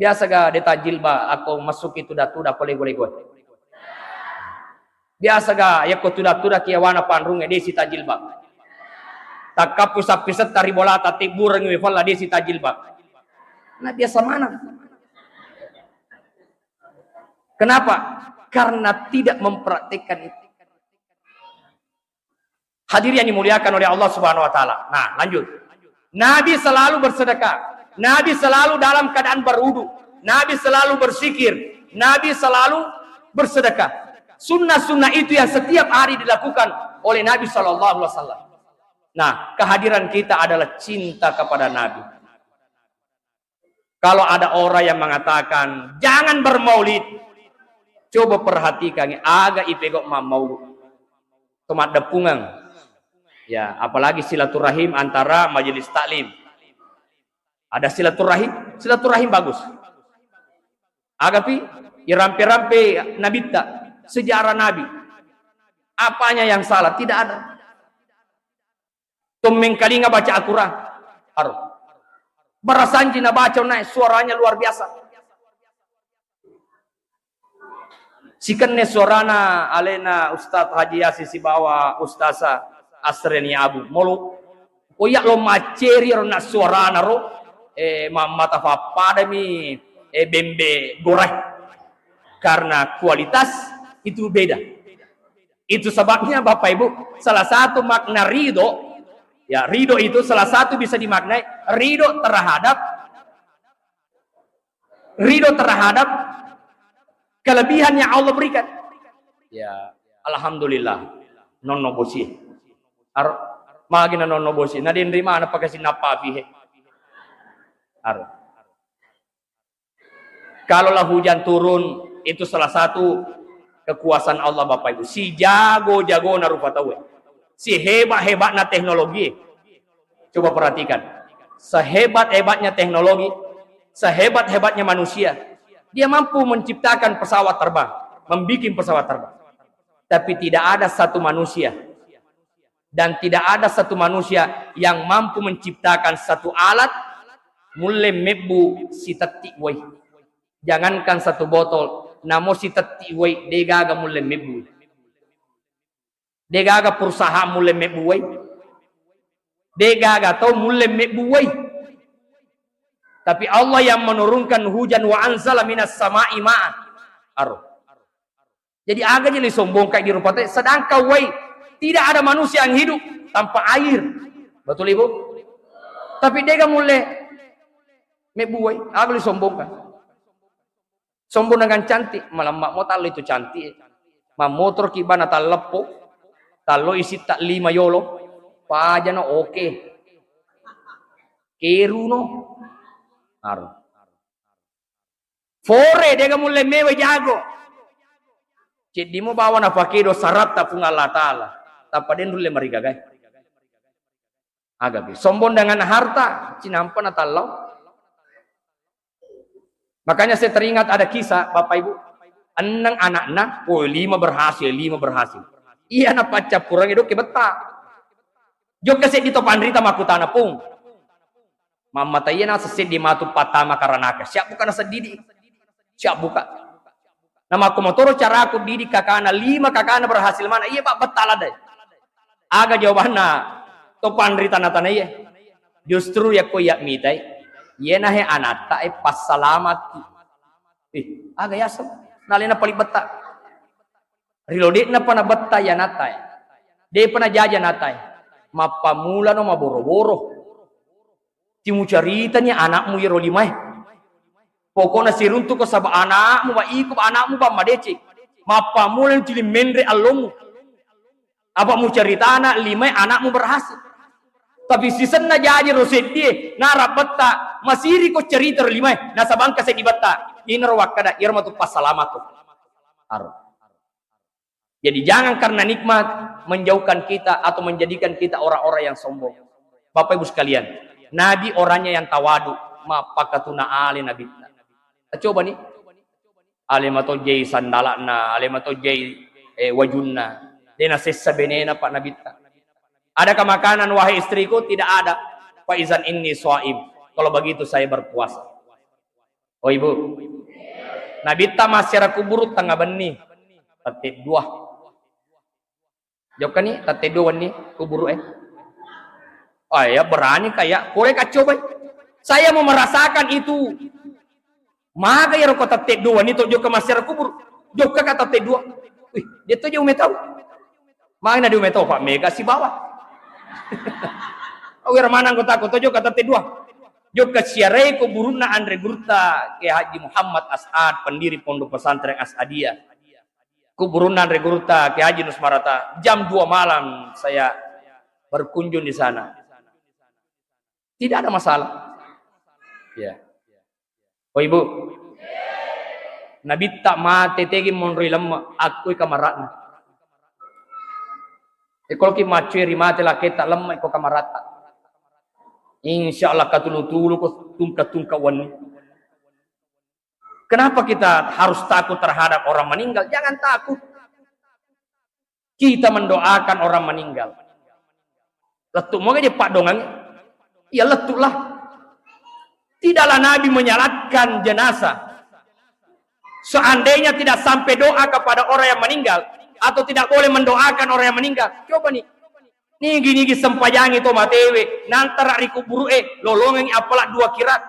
Biasa ga de tajilbab ako massuki tuda-tuda ko lego-lego. Biasa ga yakko tuda-tuda ki awana panrungnge de sitajilbab. Takkappu sappi setta ri bolata tibburengngi we falla de sitajilbab. Nah, biasa mana? Kenapa? Karena tidak mempraktikkan itu. Hadirin yang dimuliakan oleh Allah Subhanahu wa Ta'ala. Nah, lanjut. Nabi selalu bersedekah. Nabi selalu dalam keadaan berwudu. Nabi selalu berzikir. Nabi selalu bersedekah. Sunnah-sunnah itu yang setiap hari dilakukan oleh Nabi Shallallahu Alaihi Wasallam. Nah, kehadiran kita adalah cinta kepada Nabi. Kalau ada orang yang mengatakan, "Jangan bermaulid," coba perhatikan, aga ipego mammaulid. Tomaddeppungeng. Ya, apalagi silaturahim antara majelis taklim. Ada silaturahim, silaturahim bagus. Agapi, irampe-rampe nabitta, sejarah Nabi. Apanya yang salah? Tidak ada. Tommengkalinga baca Al-Quran. Aro. Barasanji nabaca naik, suaranya luar biasa. Sikenne suarana alena Ustadz Haji Yasin sibawa Ustazah Asreni Abu. Molo koyak lo macceri ro na suarana ro, eh, ma-, mata pappadami, eh, bembe gorai. Karena kualitas itu beda. Itu sebabnya, Bapak Ibu, salah satu makna ridho, ya, ridho itu salah satu bisa dimaknai ridho terhadap, ridho terhadap kelebihan yang Allah berikan. Ya, alhamdulillah. Nonno bosi. Ar-, magina nonno bosi. Nadin rimana pakai sinapa pihe. Ar-, Kalau lah hujan turun, itu salah satu kekuasaan Allah, Bapak Ibu. Si jago-jagona rupa tauwe. Si hebat-hebatna teknologi. Coba perhatikan. Sehebat-hebatnya teknologi, sehebat-hebatnya manusia, dia mampu menciptakan pesawat terbang, membikin pesawat terbang. Tapi tidak ada satu manusia dan tidak ada satu manusia yang mampu menciptakan satu alat mulle mebbu sitetti wai. Jangankan satu botol, namo sitetti wai, degaga mulle mebbu. Degaga perusahaan mulle mebbu wai. Degaga tau mulle mebbu wai. Tapi Allah yang menurunkan hujan, wa anzala minas sama'i ma'a. Aro. Jadi aga je lisombongkai di rupa tauwe, sedangkan wai, tidak ada manusia yang hidup tanpa air. Betul, Ibu? Tapi dega mulle mebbu wai, aga lisombongkan. Sombong dengan cantik, malamma mo tallo itu cantik. Mammotor ki bana talleppo, tallo isi tak lima yolo, pajano oke. Keruno. Aro. Fore dega mulle mewe jago. Ceddimo bawa napakedo saratta Puang Allah Ta'ala. Tappa den rulle marigagai. Agapi. Sombong dengan harta, cinampa natallau. Makanya saya teringat ada kisah, Bapak Ibu. Enneng anakna, oh, lima berhasil, lima berhasil. Iya napaccappurangi dokke betta. Jokka seddi to panrita makkutana, Pung. Mammataiya naseng seddi matu pattama karanaka. Siap buka naseddidi? Siap buka. Namakko motoro caraku didik kakana, lima kakana berhasil mana? Iya, Pak, betta ladai. Aga jawabanna to panrita natanaiye? Justru yakko iya mitai, iyena he anatta e passalamaki. Ih, aga yaseng? Nalena pali betta. Rilo de'na pa nabetta iyanatta e. De'pa najaji anatta e. Mappamulano maboro-boro. Timucaritani anakmu iyaro limae. Pokokna siruntuko saba anakmu, ba iko ba anakmu ba madeceng. Mappamulani tuli menre allomu. Apa mucaritana limae anakmu berhasil. Tapi sisenna jaji ro seddie, narabbetta, masiriko cerita ro limae, nasaba engka seddi betta. Inaro wakkada, iyaro matu passalamatu. Aro. Jadi jangan karena nikmat menjauhkan kita atau menjadikan kita orang-orang yang sombong. Bapak Ibu sekalian, Nabi orangnya yang tawadu, mappakatuna ale Nabi. Coba nih, Alematojjai sandala'na, alematojjai, eh, wajunna. De' nasessa benena, Pak, Nabitta. "Adakah makanan, wahai istriku?" "Tidak ada." "Fa izan inni shaim." "Kalau begitu saya berpuasa." Oh, Ibu. Nabitta massiara kuburu tengnga benni. Tette' dua. Jokkani tette' dua wenni kuburu e. Oh ya, berani kayak kore kaccobai. Saya mau merasakan itu. Maka iyaro ko tette' dua wenni to jokka massiara kuburu. Jokka ka tette' dua. Wih, de' to je umetau. Mana di umetau, Pak, mega sibawa. Awira manang ko tako to jokka tette' dua. Jokka siarai kuburunna Anre Gurutta Kiai Haji Muhammad As'ad, pendiri Pondok Pesantren As'adiyah. Kuburunna Anre Gurutta Kiai Haji Nusmarata, jam dua malam saya berkunjung di sana. Tidak ada masalah. Ya. Oh, Ibu. Nabitta mate tegi monroi lemme', akkoi kamara'na. Ekoloki maccoi ri mate laketta lemme' ko kamaratta. Insya Allah katulu-tulu ko tungka-tungka wenni. Kenapa kita harus takut terhadap orang meninggal? Jangan takut. Kita mendoakan orang meninggal. Lettu' moga je paddongang? Iya, lettu'lah. Tidaklah Nabi menyalatkan jenazah. Seandainya tidak sampai doa kepada orang yang meninggal atau tidak boleh mendoakan orang yang meninggal, coba nih. Nigi-nigi sempajangi to matewe, nantara ri kuburu'e, lolongengi appala' dua kirat.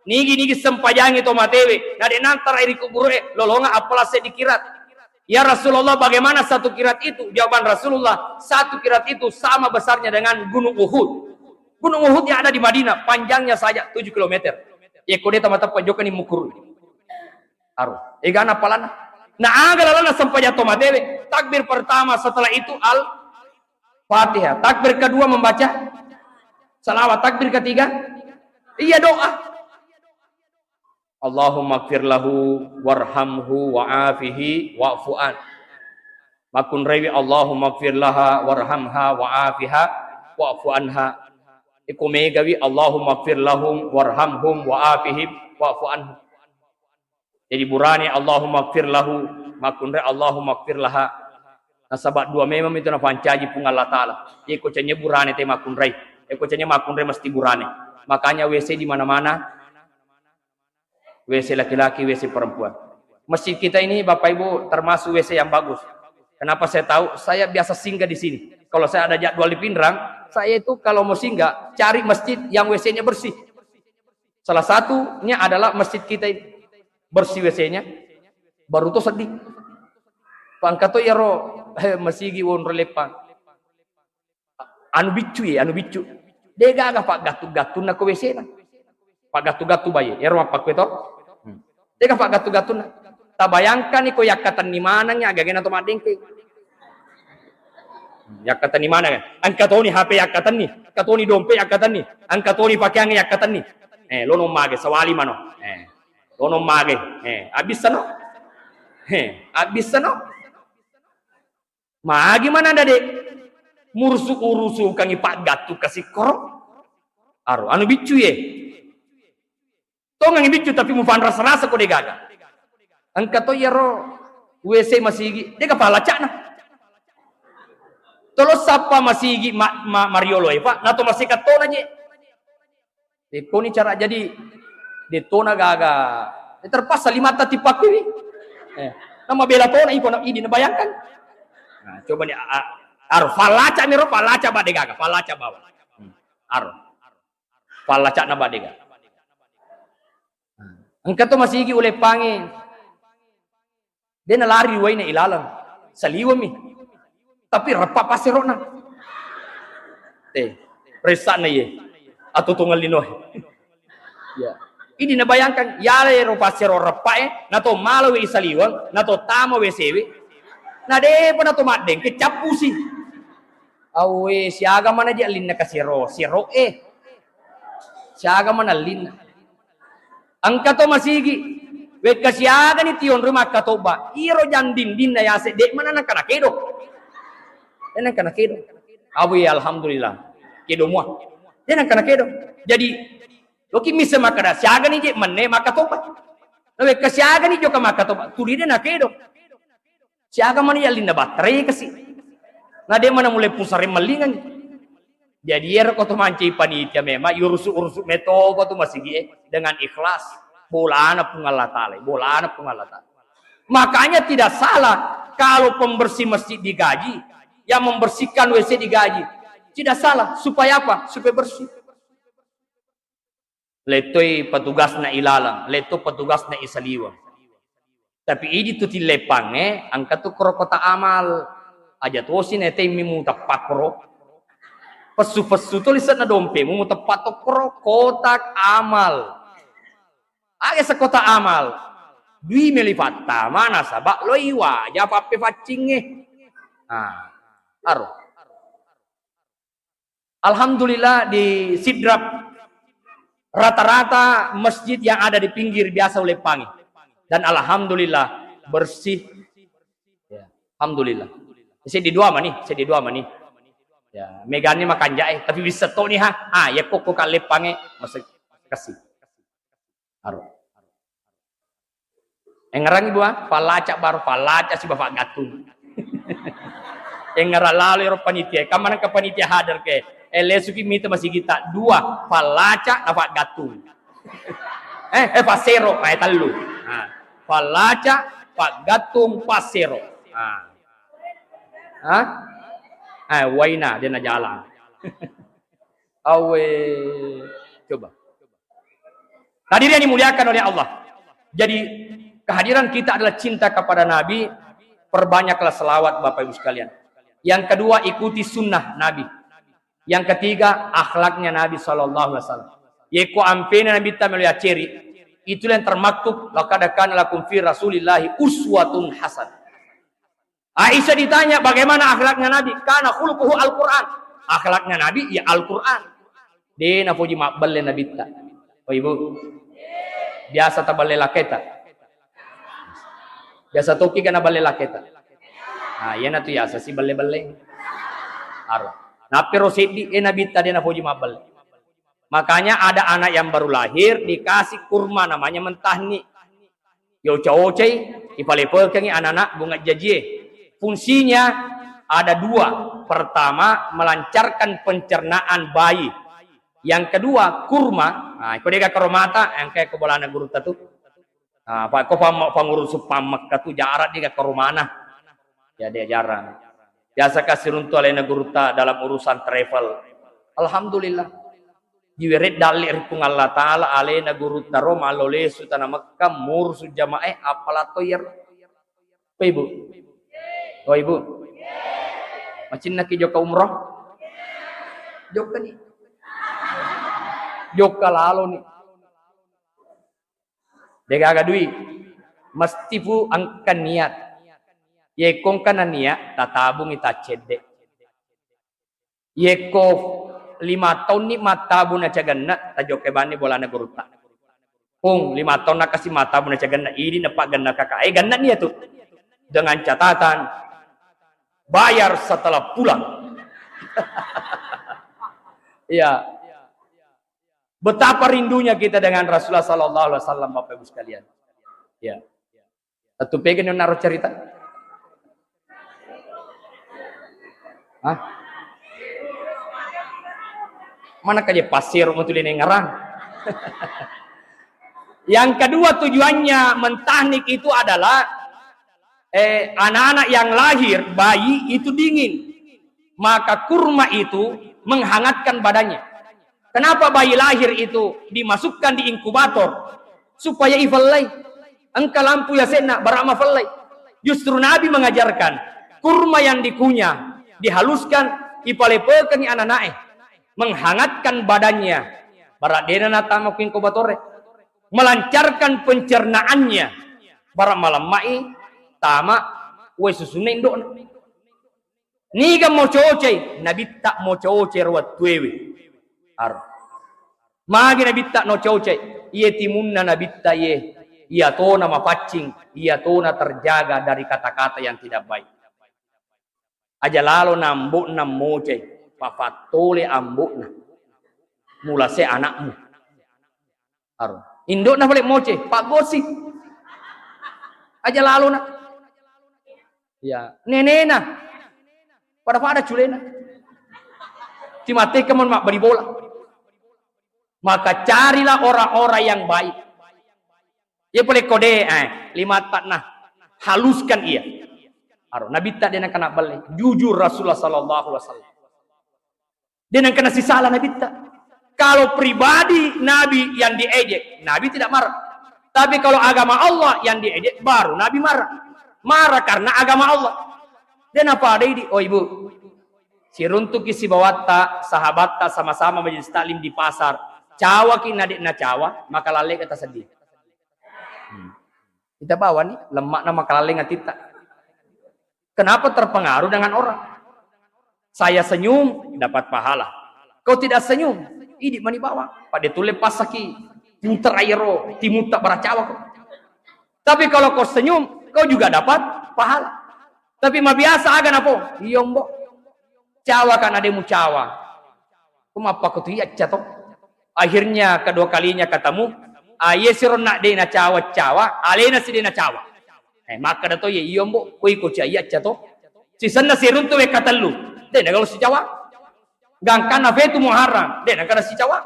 Nigi-nigi sempajangi to matewe, nade' nantara ri kuburu'e, lolonga appala' seddi kirat. "Ya Rasulullah, bagaimana satu kirat itu?" Jawaban Rasulullah, "Satu kirat itu sama besarnya dengan Gunung Uhud." Gunung Uhud yang ada di Madinah, panjangnya saja tujuh kilometer. Yekko de' tamateppa jokkani mukuru. Aru. Egana appalana. Na aga lalenna sempajang to matewe. Takbir pertama, setelah itu Al-Fatihah. Takbir kedua membaca salawat. Takbir ketiga, iya doa. "Allahumma gfir lahu warhamhu wa'afihi wa'fu an." Makkunraiwi, "Allahumma gfir laha warhamha wa'afiha wa'fu anha." Iko megawi, "Allahumma gfir lahum warhamhum wa'afihim wa'fu anhum." Jadi burane, "Allahumma gfir lahu," makkunrai, "Allahumma gfir laha." Nasaba dua memang itu napancaji Puang Allah Ta'ala. Iko cenye burane te makkunrai. Iko cenye makkunrai mesti burane. Makanya W C di mana-mana. W C laki-laki, W C perempuan. Masjid kita ini, Bapak Ibu, termasuk W C yang bagus. Kenapa saya tahu? Saya biasa singgah di sini. Kalau saya ada jadwal di Pinrang, saya itu kalau mau singgah, cari masjid yang W C-nya bersih. Salah satunya adalah masjid kita ini. Bersih W C-nya. Baru to sedih. Pangkato yaro, eh, masigi wonro leppang. Anu biccu ye, anu biccu. Degaga paggattu-gattunna ko W C-na. Paggattu-gattu baye, ero mappakkue to. Hmm. Dega paggattu-gattunna. Tabayangkani ko yakkatenni manengngi agagena to maddengke. Hmm, yakkatenni maneng. Engka toni H P yakkatenni, engka toni dompe yakkatenni, engka toni pakeang yakkatenni. Eh, lono mage, sawali mano. Eh, lono mage. Eh, abbissano. Eh, abbissano. Magi manada de' murusu-urusukangi paggattu kasikkoro? Aro, anu biccu ye. Tongengi biccu tapi mupanrasa-rasa ko degaga. Engka to yaro W C masigi, dega palacana. Tolo sappa masigi ma, ma, mariolo e, Pak, nato masih katona je. Dekkoni cara jadi, dettona gaga. Eh, terpaksa limatta tipakkuwi. Eh, nama bela tona iko na idi nabayangkan. Nah, coba ni, a, a, aro, fallaca miro, fallaca ba degaga, fallaca bawa. Hmm, aro. Fallaca na ba dega. Engka to masigi uleppangi. De' nalari waina ilaleng, saliweng mi. Tapi reppa passero'na. Eh, ressa'na iye. Atau tongeng linoe. Ya. Idi nabayangkan, yale ro passero reppa e, nato mala we isaliweng, nato tama W C we. Na de'pa nato maddengke cappusi. Awe, siaga mana je allinna kasero, sero e. Siaga mana allinna. Engka to masigi, wekka siagani tionroi makkatobba, iyaro jang dindinna yase, de' maneng nengka nakedo. De' nengka nakedo. Awi, alhamdulillah. Kedo mua. De' nengka nakedo. Jadi, loki misse makkada, siagani je menne makkatobba. Nawekka siagani jokka makkato, tuli de nakedo. Siaga mani yallinna battara kasi. Na de mana mulai pusare mellingangi. Jadi ero ko to manci panitia memang urusuk-urusuk metoko tu masigi e dengan ikhlas. Bolana Puang Allah Taala, bolana Puang Allah Taala. Makanya tidak salah kalau pembersih masjid digaji, yang membersihkan W C digaji. Tidak salah. Supaya apa? Supaya bersih. Lettoi petugasna ilaleng, letto petugasna isaliweng. Tapi idi tu tilleppangnge, engka tu koro kotak amal. Aja tosi na temmi muteppa koro. Pessu-pessu to lisenna dompemu muteppa to koro kotak amal. Aga se kotak amal? Dui meli fattama nasaba loi waja pappefaccingnge. Nah, aro. Alhamdulillah di Sidrap rata-rata masjid yang ada di pinggir biasa uleppangi. Dan alhamdulillah bersih. Ya, alhamdulillah. Seddi dua mani, seddi dua mani. Ya, megani makanjak e, tapi bisa to ni ha. Ah, ya kok kok kaleppange masih kasih. Aro. Engngerangi bua, fallaca baro, fallaca siba faggattung. Engngerang lalo ero panitia, kammaneng ke panitia hadir ke. Eh, lesuki mita masigitta dua, fallaca na faggattung. Eh, eh, fassero, eh, tellu. Nah, fallaca, faggattung, fassero. Nah. Hah? Eh, waina, dia na jalan. Awe, coba. Hadirin yang dimuliakan oleh Allah. Jadi, kehadiran kita adalah cinta kepada Nabi. Perbanyaklah selawat, Bapak Ibu sekalian. Yang kedua, ikuti sunnah Nabi. Yang ketiga, akhlaknya Nabi sallallahu alaihi wasallam. Yeko ampena Nabi ta melo yaceri, itulah yang termaktub, laqad kana lakum fi Rasulillahi uswatun hasanah. Aisyah ditanya, "Bagaimana akhlaknya Nabi?" "Kana khuluquhu Al-Quran." Akhlaknya Nabi, ya Al-Quran. De napoji mabbelle Nabitta. Oh, Ibu. Biasa taballe laketa. Biasa toki kana balle laketa. Nah, iya natu biasa si balle-balle. Aro. Nappero seddi, eh, Nabitta de napoji mabbelle. Makanya ada anak yang baru lahir dikasih kurma namanya mentahni. Ioca-ocai, ipalepekengi anak-anak bunga jajie. Fungsinya ada dua. Pertama, melancarkan pencernaan bayi. Yang kedua, kurma. Nah, iko dega karomata, engka ko bolana gurutta tu. Nah, pa ko pam-, pangurus pammekka tu jarak dega karomana. Ya, dia jarang. Biasa kasih runtu alena gurutta dalam urusan travel. Alhamdulillah. Diwere dalli ri Puang Allah Taala, alena gurutta ro mallo lesu tana Mekka, murusu jamaah, apala to iyaro. Apa, Ibu? Oh, Ibu. Macinnaki jokka umroh? Jokka ni. Jokka lalo ni. Degaga dui. Mesti pu engka niat. Yekko engka na niat, tatabungi taccedde. Yekko lima taunni mattabu na cagenna, tajokkai banni bolana gurutta. Pung, lima taunna kasi mattabu na cagenna, idi napaggenna kaka. Eh, gennani iyatu. Dengan catatan, bayar setelah pulang. Iya. Betapa rindunya kita dengan Rasulullah sallallahu alaihi wasallam, Bapak Ibu sekalian. Ya. Satu pegani naro cerita. Hah? Mana kaje pasir mau tulis ngarang? Yang kedua, tujuannya mentahnik itu adalah, eh, anak-anak yang lahir, bayi itu dingin. Maka kurma itu menghangatkan badannya. Kenapa bayi lahir itu dimasukkan di inkubator? Supaya ifellai. Engka lampu yasenna, bara mafellai. Justru Nabi mengajarkan, kurma yang dikunyah, dihaluskan, ipalepekengi anana'e, menghangatkan badannya. Bara dena natama ku inkubatore. Melancarkan pencernaannya. Bara malemma'i tama wae susunna indo'na. Niga mococai? Nabitta mococai ro wettuewe. Aro. Magi Nabitta nococai? Iye timunna Nabitta iye, iyatona mapaccing, iyatona terjaga dari kata-kata yang tidak baik. Aja lalo na ambo'na mocai, pafattole ambo'na. Mulase anakmu. Aro. Indo'na pale moce, paggosi. Aja lalona. Ya, nenena. Pada-pada culena. Timatekeng mabbali bola. Maka carilah orang-orang yang baik. Iya pole kode, eh, lima takna. Haluskan ia. Aro, Nabitta de' nengka nabbelle. Jujur Rasulullah sallallahu alaihi wasallam. De' nengka nasisala Nabitta. Kalau pribadi Nabi yang diejek, Nabi tidak marah. Tapi kalau agama Allah yang diejek, baru Nabi marah. Marah karena agama Allah. De' napadai di, oh ibu, siruntuki sibawatta, sahabatta sama-sama majelis taklim di pasar. Cawaki na de' nacawa, maka lalle kita sedih. Hmm. Kita bawa nih, lemakna maka lalle ngatitta. Kenapa terpengaruh dengan orang? Saya senyum, dapat pahala. Kau tidak senyum, idi mani bawang. Pada tulle pasaki, pinter aero, timutta baracawa kau. Tapi kalau kau senyum, kau juga dapat pahala. Tapi mabiasa aga napo, iyo mbo. Cawa kana de' mucawa. Ko mappakutu iacca to. Akhirnya kedua kalinya ketemu, ah, iye sironna de' nacawa-cawa, alena si de' nacawa. Eh, makkeda to iye, iyo mbo, koi ko cia iacca to. Sisenna siruntu wekka tellu, de' nagalo sicawa. Gangkanna fetu Muharram, de' nagalo sicawa.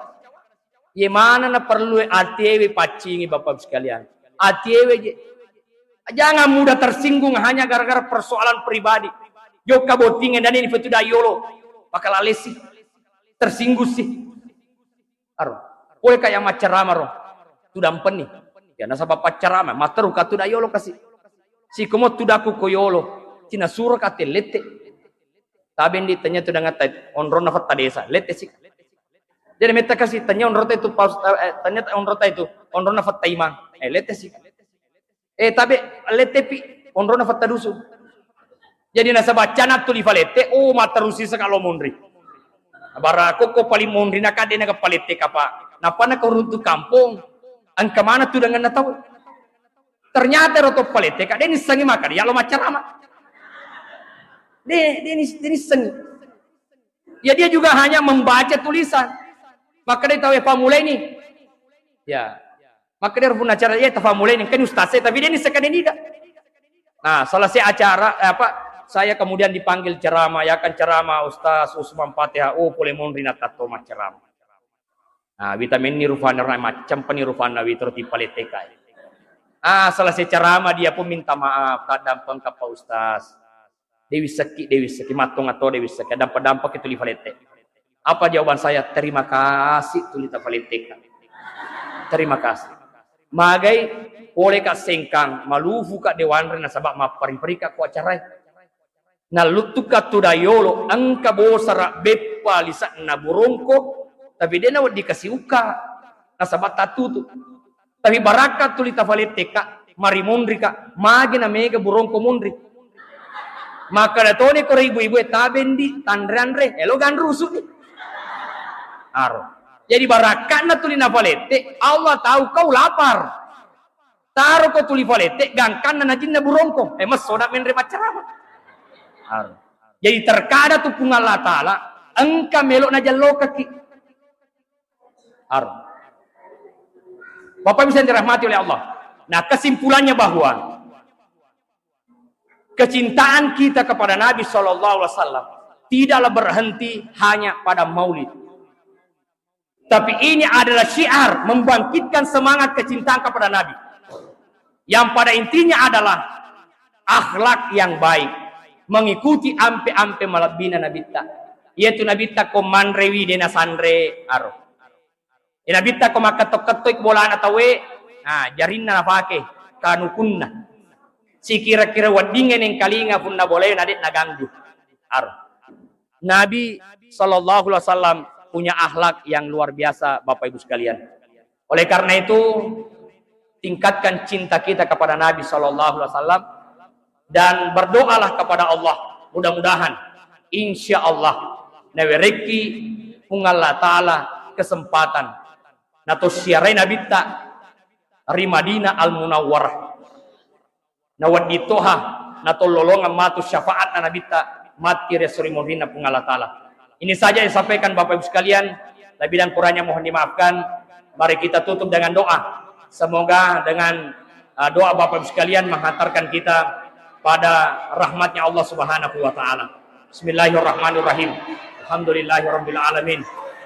Iye manenna perlu atiewe paccingi Bapak Ibu sekalian. Atiewe je. Jangan mudah tersinggung hanya gara-gara persoalan pribadi. Jokka botting dan ini fetu dayolo. Maka lalesi. Tersinggung sih. Aro. Pole kayak maccarama ro. Tudampenni. Ya nasaba paccarama. Matteru katu dayolo kasi. Sikomo tudaku koyolo. Cina suro kate lette. Tabe ndi tanya tu dengan tai onronna fatta desa. Lette sih. Jadi metta kasi tanya onrota itu pas, eh, tanya onrota itu onronna fatta imang. Eh, lette sih. Eh, tabe lette pi onronna fatta dusu. Jadi nasaba cana tuli falette, oh, matterusi sekalo monri. Bara kokko paling monri na kade na palette kapa. Napana kau runtu kampung. Engka mana tu dengan natau. Ternyata ero to palette ka, de' nissengi maka dia lo maccarama. De', de' nis-, de' nissengi. Ya dia juga hanya membaca tulisan. Maka dia tahu ya pamulai ni. Ya. Maka dia pun acara ya tafammulai ni kan ustaz saya tapi dia ni sekadang tidak. Nah, selesai acara, eh, apa, saya kemudian dipanggil ceramah, ya kan ceramah Ustaz Usman Fatihah, oh, pole monri na tatto macceramah. Nah, wita menni rufanna, maccampani rufanna wita ro tippa lettekai. Ah, selesai ceramah dia pun minta maaf, taddampeng ka Pak Ustaz. Dewi Seki, Dewi Seki, mattonga to Dewi Seki, dampa-dampa ke tuli falette. Apa jawaban saya? Terima kasih tuli tafaletteka. Terima kasih. Magai pole ka sengkang, malufu ka dewanre nasaba mappari-pari ka ko acarai. Nalluttukka tu dayolo, engka bosara beppa lise'na burongko, tapi de' nawedding kasi ukka, nasaba tattutu. Tapi barakka tuli tafalettekka, mari monrika, magi na mega burongko monri. Makkeda toni koro ibu-ibu e, tabendi, tanre-anre, elo ganrusu ni. Aro. Jadi barakkanna tuli nafalette, Allah tahu kau lapar. Taro ko tuli falette, gangkanna najinna burongko. Eh, messo na menre maccarama. Har. Jadi terkadang tu Puang Allah Ta'ala, engka melo najallokaki. Har. Bapak Ibu yang dirahmati oleh Allah. Nah, kesimpulannya bahwa kecintaan kita kepada Nabi Shallallahu Alaihi Wasallam tidaklah berhenti hanya pada maulid. Tapi ini adalah syiar membangkitkan semangat kecintaan kepada Nabi. Yang pada intinya adalah akhlak yang baik, mengikuti ampe-ampe malebbina Nabitta. Yaitu Nabitta ko manrewi de' nasanre aro. E, Nabitta ko makketto-kettoi bolana tauwe, nah, jarinna napake, kanukunna. Sikira-kira weddingnge nengkalinga punna bolae na de' naganggu. Aro. Nabi Shallallahu Alaihi Wasallam punya akhlak yang luar biasa, Bapak Ibu sekalian. Oleh karena itu, tingkatkan cinta kita kepada Nabi Shallallahu Alaihi Wasallam dan berdoalah kepada Allah. Mudah-mudahan, insya Allah, nawerekki Puang Allah Ta'ala kesempatan nato siarai Nabitta ri Madinah Al Munawwarah. Nawedding toha natollolongeng matu syafaatna Nabitta matti ri esso ri munrinna Puang Allah Ta'ala. Ini saja yang disampaikan Bapak Ibu sekalian, lebih dan kurangnya mohon dimaafkan. Mari kita tutup dengan doa. Semoga dengan Eh, doa Bapak Ibu sekalian menghantarkan kita pada rahmatnya Allah Subhanahu wa Ta'ala. Bismillahirrahmanirrahim. Alhamdulillahirabbil alamin.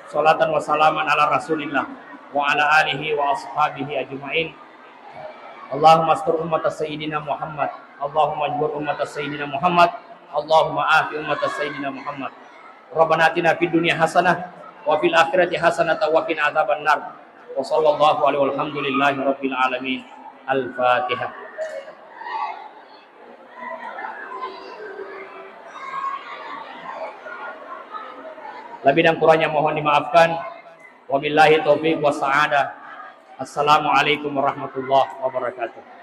Salatan wa salaman ala Rasulillah wa ala alihi wa ashabihi ajmain. Allahumma astur ummata Sayyidina Muhammad. Allahumma ajbur ummata Sayyidina Muhammad. Allahumma afi ummata Sayyidina Muhammad. Rabbana atina fid dunya hasanah wa fil akhirati hasanah wa qina adzabannar. Wa sallallahu alaihi walhamdulillahi rabbil alamin. Al-Fatihah. Lebih dan kurangnya mohon dimaafkan. Wabillahi taufiq was sa'adah. Assalamualaikum warahmatullahi wabarakatuh.